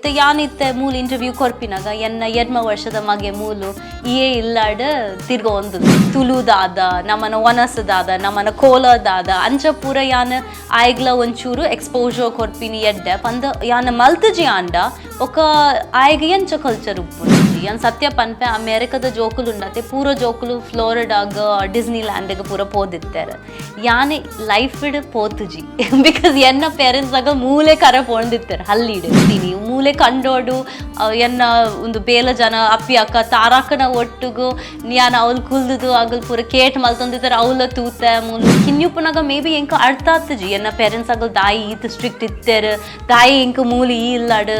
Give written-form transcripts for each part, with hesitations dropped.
ಇತ್ತೆ ಯಾನ್ ಇತ್ತೆ ಮೂಲು ಇಂಟರ್ವ್ಯೂ ಕೊರ್ಪಿನಾಗ ಎನ್ನ ಎಡ್ಮ ವರ್ಷದ ಮಗೆ ಮೂಲು ಇಯೇ ಇಲ್ಲಾಡ್ ತಿರ್ಗೊಂದು ತುಳುದಾದ, ನಮ್ಮನ ಒನಸದಾದ, ನಮ್ಮನ ಕೋಲದಾದ ಅಂಚ ಪೂರ ಯಾನ್ ಆಯ್ಗ್ಲ ಒಂಚೂರು ಎಕ್ಸ್ಪೋಜರ್ ಕೊರ್ಪಿನಿ ಎಡ್ಡೆ ಪಂದ್ ಯಾನ್ ಮಲ್ತುಜಿ ಆಂಡ ಬೊಕ ಆಯ್ಗ್ ಎಂಚ ಕಲ್ಚರ್ ಉಪ್ಪುಂಡು. ಯಾನ್ ಸತ್ಯ ಪನ್ಪೆ, ಅಮೇರಿಕದ ಜೋಕುಲು ಉಂಡತೆ ಪೂರ ಜೋಕುಲು ಫ್ಲೋರಿಡಾಗ್ ಡಿಸ್ನಿ ಲ್ಯಾಂಡ್ಗ್ ಪೂರ ಪೋದಿತ್ತೆರ್. ಯಾನ್ ಲೈಫ್ಡ್ ಪೋತುಜಿ because ಎನ್ನ ಪೇರೆಂಟ್ಸ್ ಆಗ ಮೂಲೆ ಕರ ಪೋಂದಿತ್ತೆರ್ ಹಲ್ಲಿಡ್ ತಿನಿ ಮೂಲೆ ಕಂಡೋಡು ಎನ್ನ ಒಂದು ಬೇಲ ಜನ ಅಪ್ಪಿ ಅಕ್ಕ ತಾರಾಕನ ಒಟ್ಟುಗು ಯಾನ್ ಅವ್ಲು ಕುಲ್ದುದು ಅಗಲ್ ಪೂರ ಕೇಟ್ ಮಲ್ತೊಂದಿತ್ತೆರ್ ಅವ್ಲ ತೂತೆ ಮೂಲು ಕಿನ್ಯುಪ್ಪುನಾಗ ಮೇ ಬಿ ಎಂಕ್ ಅರ್ಥ ಆತುಜಿ ಎನ್ನ ಪೇರೆಂಟ್ಸ್ ಅಗಲ್ ದಾಯಿ ಈತ್ ಸ್ಟ್ರಿಕ್ಟ್ ಇತ್ತೆರ್, ದಾಯಿ ಎಂಕ್ ಮೂಲು ಈ ಇಲ್ಲಾಡ್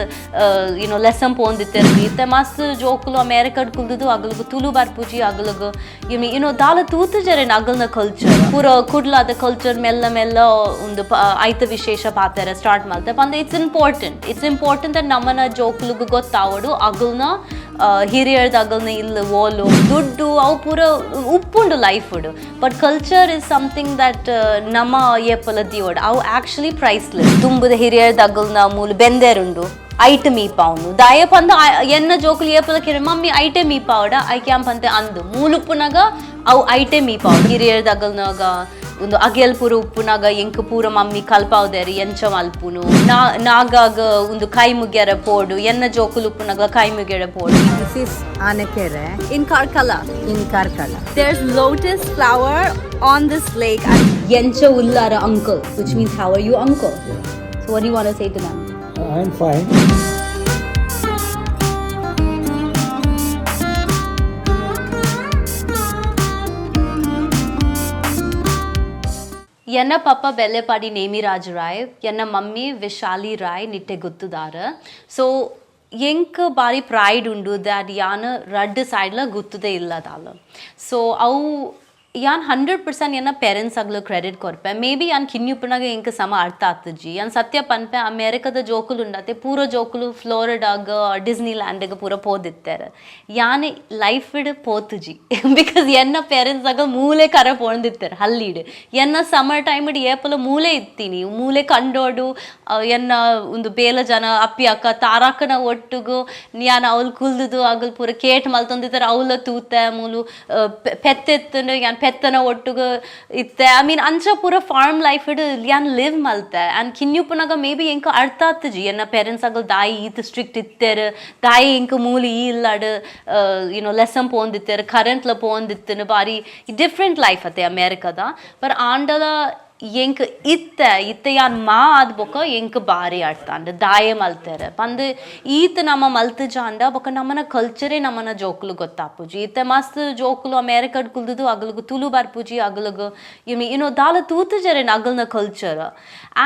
ಯುನೋ ಲೆಸನ್ ಪೋಂದಿತ್ತೆರ್. ಇತ್ತೆ ಮಸ್ತ್ ಜೋಕುಲು ಅಮೇರಿಕಡ್ ಕುಲ್ದುದು ಅಗಲ್ಗು ತುಳು ಬರ್ಪುಜಿ, ಅಗಲ್ಗು ಯುನೋ ದಾಲ ತೂತುಜೆರೆನ್ ಅಗಲ್ನ ಕಲ್ಚರ್ ಪೂರ ಕುಡ್ಲಾದ ಕಲ್ಚರ್ ಮೆಲ್ಲ ಮೆಲ್ಲ ಒಂದು ಐತ ವಿಶೇಷ ಪಾತೆರ ಸ್ಟಾರ್ಟ್ ಮಲ್ತೆ ಪಂದ್ it's important, it's important that ನಮ್ಮನ ಜೋಕುಲುಗು ಗೊತ್ತಾವಡು ಅಗಲ್ನ ಹಿರಿಯರ್ದ ಅಗಲ್ನ ಇಲ್ಲ ಓಲು ದುಡ್ಡು ಅವು ಪೂರ ಉಪ್ಪುಂಡು ಲೈಫುಡು, but culture is something that ನಮ್ಮ ಏಪಲ ದಿಯೋಡು ಅವು ಆ್ಯಕ್ಚುಲಿ ಪ್ರೈಸ್ಲೆಸ್. ದುಂಬುದ ಹಿರಿಯರ್ದ ಅಗಲ್ನ ಮೂಲು ಬೆಂದೇರುಂಡು ಐಟ್ ಮೀಪಾವುನು ದಾಯ ಪಂದ ಎನ್ನ ಜೋಕುಲು ಏಪಲ ಕೇಳಿ ಮಮ್ಮಿ ಐಟೆ ಮೀಪಾವಡ ಐಕ್ಯಾಂ ಪಂತೆ ಅಂದು ಮೂಲುಪ್ಪುನಾಗ ಅವು ಐಟೆ ಮೀಪಾವಡು. ಹಿರಿಯರ್ದ ಅಗಲ್ನಾಗ ಒಂದು ಅಗೆಲ್ ಪೂರ ಉಪ್ಪುನಾಗ ಎಂಕ್ ಪೂರ ಮಮ್ಮಿ ಕಲ್ಪಾವ್ದೇರಿ ಎಂಚ ಮಲ್ಪುನು ನಾಗಾಗ ಒಂದು ಕೈ ಮುಗ್ಯರ ಪೋಡು ಎನ್ನ ಜೋಕುಲು ಉಪ್ಪುನಾಗ ಕೈ ಮುಗ್ಯರ ಪೋಡು. This is Anekere in Karkala. In Karkala. There's lotus flower on this lake. ಎಂಚ ಉಲ್ಲಾರ uncle, which means how are you uncle? So what do you want to say to them? I'm fine. ಎನ್ನ papa ಬೆಲ್ಲೆಪಾಡಿ Nemiraj Roy, ಎನ್ನ mummy Vishali Roy Nitte ಗುತ್ತುದಾರ. ಸೊ ಎಂಕ್ ಬಾರಿ pride ಉಂಡು that ಯಾನ್ ರಡ್ಡ್ ಸೈಡ್ಲ ಗುತ್ತುದೇ ಇಲ್ಲದಾಲ. ಸೊ ಅವು ಯಾನ್ 100% ಎನ್ನ ಪೇರೆಂಟ್ಸ್ ಅಗ್ಲು ಕ್ರೆಡಿಟ್ ಕೊರ್ಪೆ. ಮೇ ಬಿ ಯಾನ್ ಕಿನ್ಯುಪ್ಪುನಾಗ ಎಂಕ್ ಸಮ ಅರ್ಥ ಆತುಜಿ. ಯಾನ್ ಸತ್ಯ ಪನ್ಪೆ, ಅಮೇರಿಕದ ಜೋಕುಲು ಉಂಡತೆ ಪೂರ ಜೋಕುಲು ಫ್ಲೋರಿಡಾಗ್ ಡಿಸ್ನಿ ಲ್ಯಾಂಡ್ಗ್ ಪೂರ ಪೋದಿತ್ತೆರ್. ಯಾನ್ ಲೈಫ್ಡ್ ಪೋತುಜಿ because ಎನ್ನ ಪೇರೆಂಟ್ಸ್ ಆಗ ಮೂಲೆ ಕರ ಪೋಂದಿತ್ತೆರ್ ಹಲ್ಲಿಡ್. ಎನ್ನ ಸಮ್ಮರ್ ಟೈಮ್ಡ್ ಏಪಲ ಮೂಲೆ ಇತ್ತೀನಿ ಮೂಲೆ ಕಂಡೋಡು ಎನ್ನ ಒಂದು ಬೇಲ ಜನ ಅಪ್ಪಿ ಅಕ್ಕ ತಾರಾಕನ ಒಟ್ಟುಗು ಯಾನ್ ಅವ್ಲು ಕುಲ್ದುದು ಅಗಲ್ ಪೂರ ಕೇಟ್ ಮಲ್ತೊಂದಿತ್ತೆರ್ ಅವ್ಲ ತೂತೆ ಮೂಲು ಪೆತ್ತೆತ್ತುಂಡು ಯಾನ್ ಪೆತ್ತನ ಒಟ್ಟುಗು ಇತ್ತೆ. I mean ಅಂಚ ಪೂರ ಫಾರ್ಮ್ ಲೈಫ್ಡ್ ಯಾನ್ ಲಿವ್ ಮಲ್ತೆ. ಆ್ಯಂಡ್ ಕಿನ್ಯುಪ್ಪುನಾಗ ಮೇ ಬಿ ಎಂಕ್ ಅರ್ಥ ಆತುಜಿ ಎನ್ನ ಪೇರೆಂಟ್ಸ್ ಅಗಲ್ ದಾಯಿ ಈತ್ ಸ್ಟ್ರಿಕ್ಟ್ ಇತ್ತೆರ್, ದಾಯಿ ಎಂಕ್ ಮೂಲು ಈ ಇಲ್ಲಾಡ್ ಯುನೋ ಲೆಸನ್ ಪೋಂದಿತ್ತೆರ್, ಕರೆಂಟ್ಲ ಪೋಂದಿತ್ತುನು ಬಾರಿ ಡಿಫ್ರೆಂಟ್ ಲೈಫ್ ಅತ್ತೆ ಅಮೇರಿಕದ. ಬಟ್ ಆಂಡಲ ಎಂಕ್ ಇತ್ತೆ ಇತ್ತೆ ಯಾನ್ ಮಾ ಆದ್ ಬೊಕ ಎಂಕ್ ಬಾರಿ ಅರ್ಥ ದಾಯೆ ಮಲ್ತೆರ್ ಪಂದ್ ಈತ್ ನಮ್ಮ ಮಲ್ತುಜಾಂಡ ಬೊಕ ನಮ್ಮನ ಕಲ್ಚರೇ ನಮ್ಮನ ಜೋಕುಲು ಗೊತ್ತಾಪುಜಿ. ಇತ್ತೆ ಮಸ್ತ್ ಜೋಕುಲು ಅಮೇರಿಕಡ್ ಕುಲ್ದುದು ಅಗಲ್ಗು ತುಳು ಬರ್ಪುಜಿ, ಅಗಲ್ಗು ಯುನೋ ದಾಲ ತೂತುಜೆರೆನ್ ಅಗಲ್ನ culture.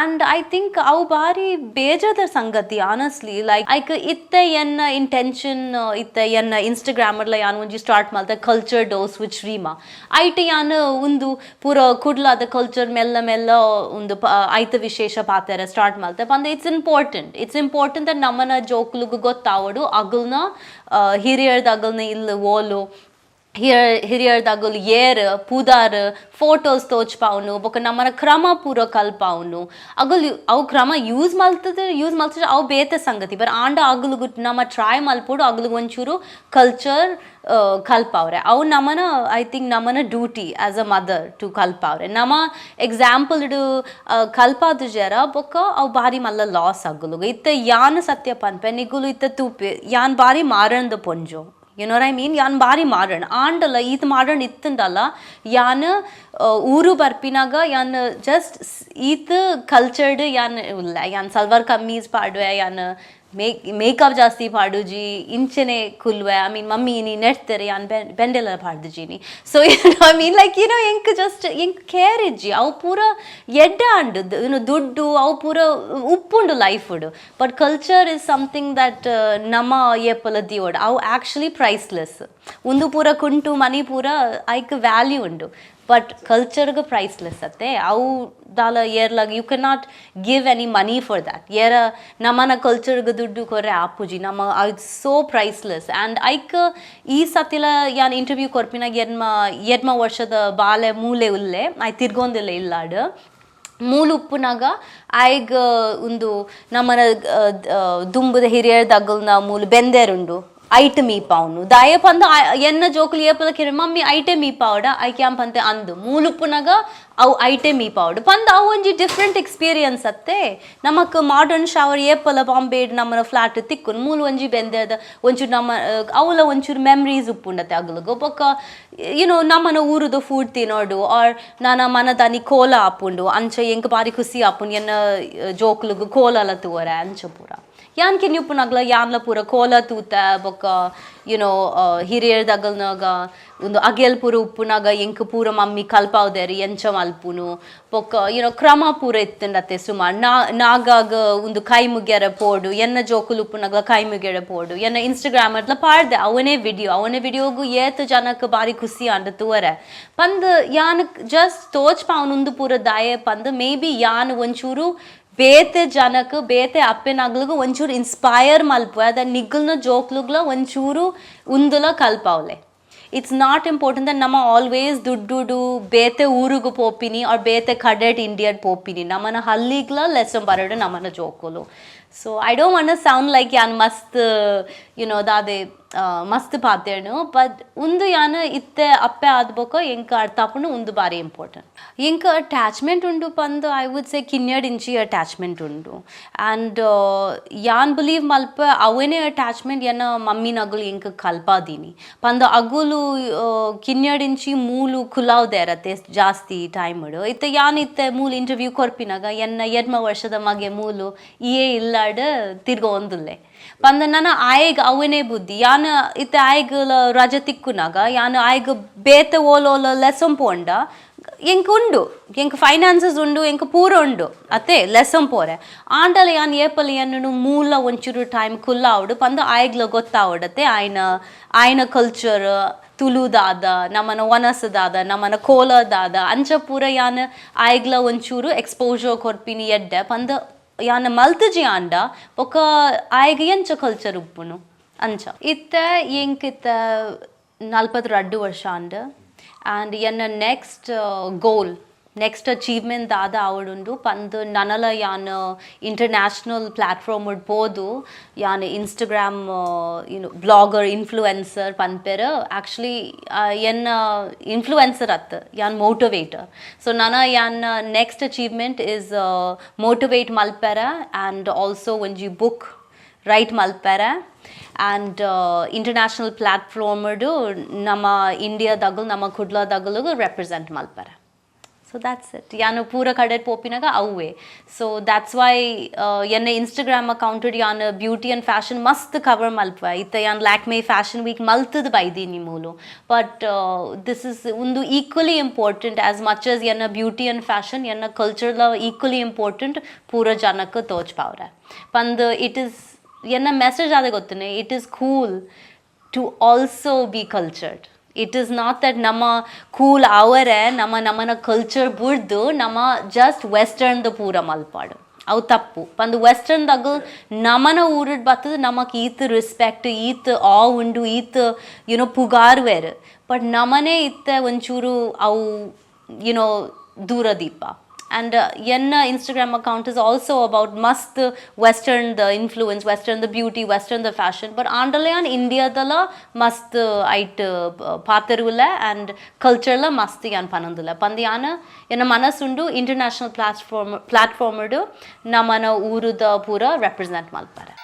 And I think ಅವು ಬಾರಿ ಬೇಜಾದ ಸಂಗತಿ ಆನೆಸ್ಟ್ಲಿ. ಲೈಕ್ ಐಕ್ ಇತ್ತೆ ಎನ್ನ ಇಂಟೆನ್ಷನ್ ಇತ್ತೆ ಎನ್ನ ಇನ್ಸ್ಟಾಗ್ರಾಮರ್ಲ ಯಾನ್ ಒಂಜಿ ಸ್ಟಾರ್ಟ್ ಮಲ್ತೆ culture dose with Shreema. ಐಟ್ ಯಾನ್ ಒಂದು ಪೂರ ಕುಡ್ಲಾದ ಕಲ್ಚರ್ ಮೆಲ್ಲ ಮೆಲ್ಲ ಒಂದು ಐತ ವಿಶೇಷ ಪಾತೆರ ಸ್ಟಾರ್ಟ್ ಮಲ್ತೆ ಪಂದ್ it's important, it's important that ನಮ್ಮನ ಜೋಕುಲುಗು ಗೊತ್ತಾವಡು ಅಗಲ್ನ ಹಿರಿಯರ್ದ ಅಗಲ್ನ ಇಲ್ಲ ಓಲು ಹಿರಿಯರ್ದ ಅಗಲ್ ಏರ್ ಪೂದಾರ್ ಫೋಟೋಸ್ ತೋಚ್ಪಾವುನು ಬೊಕ ನಮ್ಮನ ಕ್ರಮ ಪೂರ ಕಲ್ಪಾವುನು. ಅಗಲ್ ಅವು ಕ್ರಮ ಯೂಸ್ ಮಲ್ತದ ಯೂಸ್ ಮಲ್ತದ ಅವು ಬೇತೆ ಸಂಗತಿ, ಬಟ್ ಆಂಡ ಅಗಲುಗು ನಮ್ಮ ಟ್ರೈ ಮಲ್ಪೊಡು ಅಗಲುಗು ಒಂಚೂರು ಕಲ್ಚರ್ ಕಲ್ಪಾವ್ರೆ. ಅವು ನಮ್ಮನ I think ನಮ್ಮನ duty as a mother to ಕಲ್ಪಾವ್ರೆ. ನಮ್ಮ ಎಕ್ಸಾಂಪಲ್ ಕಲ್ಪಾದ ಜರ ಬೊಕ್ಕ ಅವು ಬಾರಿ ಮಲ್ಲ ಲಾಸ್ ಅಗಲುಗು. ಇತ್ತೆ ಯಾನ್ ಸತ್ಯ ಪನ್ಪೆ ನಿಗುಲು ಇತ್ತೆ ತೂಪೆ ಯಾನ್ ಬಾರಿ ಮಾರಂದ ಪೊಂಜು, you know I mean, ಯಾನ್ ಬಾರಿ ಮಾಡರ್ನ್ ಆಂಡಲ ಈತ್ ಮಾಡರ್ನ್ ಇತ್ತಂಡಲ್ಲ ಯಾನ್ ಊರು ಬರ್ಪಿನಾಗ ಯಾನ್ ಜಸ್ಟ್ ಈತ್ ಕಲ್ಚರ್ಡ್ ಯಾನ್ ಉಲ್ಲ. ಯಾನ್ ಸಲ್ವಾರ್ ಕಮ್ಮೀಸ್ ಪಾಡುವೆ, ಯಾನ್ ಮೇಕಪ್ ಜಾಸ್ತಿ ಪಾಡುಜಿ, ಇಂಚನೆ ಕುಲ್ವೆ. I mean mummy ನೀ ನೆಡ್ತಾರೆ ಯಾನ್ ಬೆಂಡೆಲ ಪಾಡ್ದುಜಿನಿ. So I mean like you know ಎಂಕ್ ಜಸ್ಟ್ ಎಂಕ್ ಕೇರ್ ಇಜ್ಜಿ. ಅವು ಪೂರ ಎಡ್ಡೆ ಆಂಡ್ ಯುನೋ ದುಡ್ಡು ಅವು ಪೂರ ಉಪ್ಪುಂಡು ಲೈಫುಡು, but culture is something that ನಮ್ಮ ಏಪಲ ದಿಯೋಡು ಅವು ಆ್ಯಕ್ಚುಲಿ ಪ್ರೈಸ್ಲೆಸ್. ಉಂದು ಪೂರ ಕುಂಟು ಮನಿ ಪೂರ ಐಕ್ ವ್ಯಾಲ್ಯೂ ಉಂಡು, ಬಟ್ ಕಲ್ಚರ್ಗೆ ಪ್ರೈಸ್ಲೆಸ್ ಅತ್ತೆ. ಅವು ದಾಲ ಏರ್ಲಾಗ you can not give any money for that. ಏರ ನಮ್ಮನ ಕಲ್ಚರ್ಗೆ ದುಡ್ಡು ಕೊರ್ರೆ ಆಪುಜಿ ನಮ್ಮ, it's so priceless. And ಐಕ್ ಈ ಸತಿಲ ಯಾನ್ ಇಂಟರ್ವ್ಯೂ ಕೊರ್ಪಿನಾಗ ಎಡ್ಮ ಎಡ್ಮ ವರ್ಷದ ಬಾಲೆ ಮೂಲೆ ಉಲ್ಲೆ I ತಿರ್ಗೊಂದಿಲ್ಲ ಇಲ್ಲಾಡ್. ಮೂಲು ಉಪ್ಪುನಾಗ ಆಯ್ಗ್ ಉಂದು ನಮ್ಮನ ದುಂಬುದ ಹಿರಿಯರ್ ದಗಲ್ನ ಮೂಲು ಬೆಂದೇರುಂಡು, ಐಟ್ ಮೀಪಾವುನು. ದಾಯೆ ಪಂದ ಎನ್ನ ಜೋಕುಲು ಏಪಲ ಕೇರ, "ಮಮ್ಮಿ, ಐಟೆ ಮೀಪಾವಡ ಐಕ್ ಯಾನ್ ಪಂತೆ ಅಂದು ಮೂಲುಪ್ಪುನಾಗ ಅವು ಐಟೆ ಮೀಪಾವಡು" ಪಂದ. ಅವು ಒಂಜಿ ಡಿಫ್ರೆಂಟ್ ಎಕ್ಸ್ಪೀರಿಯನ್ಸ್ ಅತ್ತೆ. ನಮಕ್ ಮಾಡರ್ನ್ ಶವರ್ ಏಪಲ ಬಾಂಬೆ ನಮ್ಮನ ಫ್ಲಾಟ್ ತಿಕ್ಕುನು. ಮೂಲು ಒಂಜಿ ಬೆಂದೆದ ಒಂಚೂರು ನಮ್ಮ ಅವಲ ಒಂಚೂರು ಮೆಮ್ರೀಸ್ ಉಪ್ಪುಂಡತೆ ಅಗಲುಗು. ಬೊಕ್ಕ ನಮ್ಮನ ಊರುದ ಫುಡ್ ತಿನ್ನೋಡು ಆರ್ ನಾನ ಮನದಾನಿ ಕೋಲ ಆಪುಂಡು. ಅಂಚ ಎಂಕ್ ಬಾರಿ ಖುಷಿ ಆಪುಂಡು ಎನ್ನ ಜೋಕುಲುಗು ಕೋಲಲ ತೂವರೆ. ಅಂಚ ಪೂರ ಯಾನ್ ಕಿನ್ನಿ ಉಪ್ಪುನಗ್ಲ ಯಾನ್ಲ ಪೂರ ಕೋಲ ತೂತ. ಬೊಕ್ಕ ಹಿರಿಯರ್ ದಗಲ್ನಾಗ ಒಂದು ಅಗೆಲ್ ಪೂರ ಉಪ್ಪುನಾಗ ಎಂಕ್ ಪೂರ ಮಮ್ಮಿ ಕಲ್ಪಾವ್ದೇರು ಎಂಚ ಮಲ್ಪುನು. ಬೊಕ್ಕ ಕ್ರಮ ಪೂರ ಇತ್ತುಂಡತೆ ಸುಮಾರು. ನಾಗಾಗ ಒಂದು ಕೈ ಮುಗ್ಯರ ಪೋಡು, ಎನ್ನ ಜೋಕುಲು ಉಪ್ಪುನಾಗ ಕೈ ಮುಗ್ಯರ ಪೋಡು. ಎನ್ನ ಇನ್ಸ್ಟಾಗ್ರಾಮ್ ಅಟ್ಲ ಪಾಡ್ದೆ ಅವನೇ ವಿಡಿಯೋ. ಅವನೇ ವಿಡಿಯೋಗು ಏತ್ ಜನಕ್ಕೆ ಬಾರಿ ಖುಷಿ ಆಂಡ್ ತೂವರೆ. ಪಂದ್ ಯಾನ್ ಜಸ್ಟ್ ತೋಚ್ ಪಾವನ್ ಉಂದು ಪೂರ ದಾಯೆ ಪಂದ್ ಮೇ ಬಿ ಯಾನ್ ಒಂಚೂರು ಬೇತೆ ಜನಕ್, ಬೇತೆ ಅಪ್ಪೆನಗ್ಲಿಗೂ ಒಂಚೂರು ಇನ್ಸ್ಪೈರ್ ಮಲ್ಪುವೆ ಅದ ನಿಗ್ಲ್ನ ಜೋಕ್ಲುಗ್ಲ ಒಂಚೂರು ಉಂದುಲ ಕಲ್ಪಾವ್ಲೆ. It's not important that ನಮ್ಮ ಆಲ್ವೇಸ್ ದುಡ್ಡುಡು ಬೇತೆ ಊರುಗು ಪೋಪಿನಿ ಆರ್ ಬೇತೆ ಕಡೆಟ್ ಇಂಡಿಯಾಡ್ ಪೋಪಿನಿ. ನಮ್ಮನ ಹಲ್ಲಿಗ್ಲ ಲೆಸನ್ ಬರಡು ನಮ್ಮನ ಜೋಕುಲು. So I don't want sound like ಯಾನ್ ಮಸ್ತ್ ದಾದೆ ಮಸ್ತ್ ಪಾತೇಣು, ಬಟ್ ಉಂದು ಯಾನ್ ಇತ್ತೆ ಅಪ್ಪೆ ಆದ್ಬೊಕ ಎಂಕ್ ಅರ್ಥ ಆಪುಂಡು ಉಂದು ಬಾರಿ ಇಂಪಾರ್ಟೆಂಟ್. ಎಂಕ್ ಅಟ್ಯಾಚ್ಮೆಂಟ್ ಉಂಡು ಪಂದ್ I would say ಕಿನ್ಯಡಿಂಚಿ attachment ಉಂಡು. ಆ್ಯಂಡ್ ಯಾನ್ ಬಿಲೀವ್ ಮಲ್ಪ ಅವೇನೇ ಅಟ್ಯಾಚ್ಮೆಂಟ್ ಎನ್ನ ಮಮ್ಮಿನಗುಲು ಎಂಕ್ ಕಲ್ಪಾದೀನಿ ಪಂದ್. ಅಗುಲು ಕಿನ್ಯಡಿಂಚಿ ಮೂಲು ಕುಲಾವ್ದೇರತ್ತೆ ಜಾಸ್ತಿ ಟೈಮ್. ಇತ್ತೆ ಯಾನ್ ಇತ್ತೆ ಮೂಲು ಇಂಟರ್ವ್ಯೂ ಕೊರ್ಪಿನಾಗ ಎನ್ನ ಎಡ್ಮ ವರ್ಷದ ಮಗೆ ಮೂಲು ಇಯೇ ಇಲ್ಲಾಡ್ ತಿರ್ಗೊಂದುಲ್ಲೆ. ಪಂದ ನನ ಆಯಗ್ ಅವನೇ ಬುದ್ಧಿ. ಯಾನ್ ಇತ್ತೆ ಆಯ್ಗ್ ರಜೆ ತಿಕ್ಕುನಾಗ ಯಾನ್ ಆಯ್ಗ್ ಬೇತೆ ಓಲೋಲ ಲೆಸನ್ ಪೋಂಡ ಎಂಕ್ ಉಂಡು, ಎಂಕ್ ಫೈನಾನ್ಸಸ್ ಉಂಡು, ಎಂಕ್ ಪೂರ ಉಂಡು ಅತ್ತೆ ಲೆಸನ್ ಪೋರೆ. ಆಂಡಲ ಯಾನ್ ಏಪಲ್ ಎನ್ನನು ಮೂಲ ಒಂಚೂರು ಟೈಮ್ ಕುಲ್ಲಾವಡು ಪಂದ ಆಯ್ಗ್ಲ ಗೊತ್ತಾವಡತ್ತೆ ಆಯ್ನ ಆಯ್ನ ಕಲ್ಚರ್ ತುಳುದಾದ, ನಮ್ಮನ ವನಸದಾದ, ನಮ್ಮನ ಕೋಲದಾದ. ಅಂಚ ಪೂರ ಯಾನ್ ಆಯ್ಗ್ಲ ಒಂಚೂರು ಎಕ್ಸ್ಪೋಜರ್ ಕೊರ್ಪಿನಿ ಎಡ್ಡೆ ಪಂದ. ಯಾನ್ ಮಲ್ತಜಿ ಆಂಡ ಬೊಕ್ಕ ಆಯ್ಗ್ ಎಂಚ ಕಲ್ಚರ್ ಉಪ್ಪುನು ಅಂಚ. ಇತ್ತೆ ಎಂಕ್ ಇತ್ತೆ 42 ವರ್ಷ ಆಂಡ್. ಆ್ಯಂಡ್ ಎನ್ನ next goal, next achievement ದಾದ ಆವಡುಂಡು ಪಂದ್ ನನಲ ಯಾನ್ ಇಂಟರ್ನ್ಯಾಷನಲ್ ಪ್ಲಾಟ್ಫಾರ್ಮ್ ಪೋದು ಯಾನ್ Instagram blogger, influencer ಪನ್ಪೆರ್. Actually ಎನ್ನ ಇನ್ಫ್ಲೂಯೆನ್ಸರ್ ಅತ್, ಯಾನ್ ಮೋಟಿವೇಟರ್. ಸೊ ನನ ಯಾನ್ next achievement is motivate ಮಲ್ಪೆರ and also ಒಂಜಿ ಬುಕ್ ರೈಟ್ ಮಲ್ಪೆರ ಆ್ಯಂಡ್ ಇಂಟರ್ನ್ಯಾಷನಲ್ ಪ್ಲಾಟ್ಫಾರ್ಮ್ಡು ನಮ್ಮ ಇಂಡಿಯಾದಾಗಲು ನಮ್ಮ ಕುಡ್ಲದಾಗಲು ರೆಪ್ರೆಸೆಂಟ್ ಮಲ್ಪೆರ. So that's it. ಯಾನು ಪೂರ ಕಡೆ ಪೋಪಿನಾಗ ಅವೇ. So that's why ಎನ್ನ ಇನ್ಸ್ಟಾಗ್ರಾಮ್ ಅಕೌಂಟಡ್ ಯಾನ್ beauty and fashion ಮಸ್ತ್ ಕವರ್ ಮಲ್ಪ. ಇತ್ತ ಯಾನ್ ಲ್ಯಾಕ್ಮೆ ಫ್ಯಾಷನ್ ವೀಕ್ ಮಲ್ತದ ಬೈದೀನಿ ಮೂಲು. But this is ಒಂದು equally important as much as ಎನ್ನ beauty and fashion, ಎನ್ನ ಕಲ್ಚರ್ಲ ಈಕ್ವಲಿ ಇಂಪಾರ್ಟೆಂಟ್ ಪೂರ ಜನಕ್ಕೆ ತೋಚ್ಪಾವ್ರೆ ಪಂದ್. It is ಎನ್ನ ಮೆಸೇಜ್ ಅದೇ ಗೊತ್ತನೆ, it is cool to also be cultured. It is not that ನಮ್ಮ ಕೂಲ್ ಅವರೇ ನಮ್ಮ ನಮ್ಮನ ಕಲ್ಚರ್ ಬುಡ್ದು ನಮ್ಮ ಜಸ್ಟ್ ವೆಸ್ಟರ್ನ್ದ ಪೂರ ಮಲ್ಪಾಡು. ಅವು ತಪ್ಪು. ಪಂದ್ ವೆಸ್ಟರ್ನ್ದಾಗ ನಮ್ಮನ ಊರಿಡ್ ಬತ್ತದ ನಮಕ್ ಈತ್ ರೆಸ್ಪೆಕ್ಟ್, ಈತ್ ಆ ಉಂಡು, ಈತ್ ಪುಗಾರ್ವೇರ್. ಬಟ್ ನಮನೆ ಇತ್ತೆ ಒಂಚೂರು ಅವು ದೂರ ದೀಪ. ಆ್ಯಂಡ್ ಎನ್ನ Instagram account is also about ಮಸ್ತ್ western the influence, western the beauty, western the fashion, but ಆಂಡಲ ಯಾನ್ ಇಂಡಿಯಾದಲ ಮಸ್ತ್ ಐಟ್ ಪಾತೆರುಲ್ಲ ಆ್ಯಂಡ್ ಕಲ್ಚರ್ಲ ಮಸ್ತ್ ಯಾನ್ ಪನೊಂದುಲ್ಲ. ಪಂದ್ ಯಾನ್ ಎನ್ನ ಮನಸ್ಸುಂಡು ಇಂಟರ್ನ್ಯಾಷನಲ್ ಪ್ಲಾಟ್ಫಾರ್ಮ್ ನಮ್ಮನ ಊರುದ ಪೂರ ರೆಪ್ರೆಸೆಂಟ್ ಮಲ್ಪಾರೆ.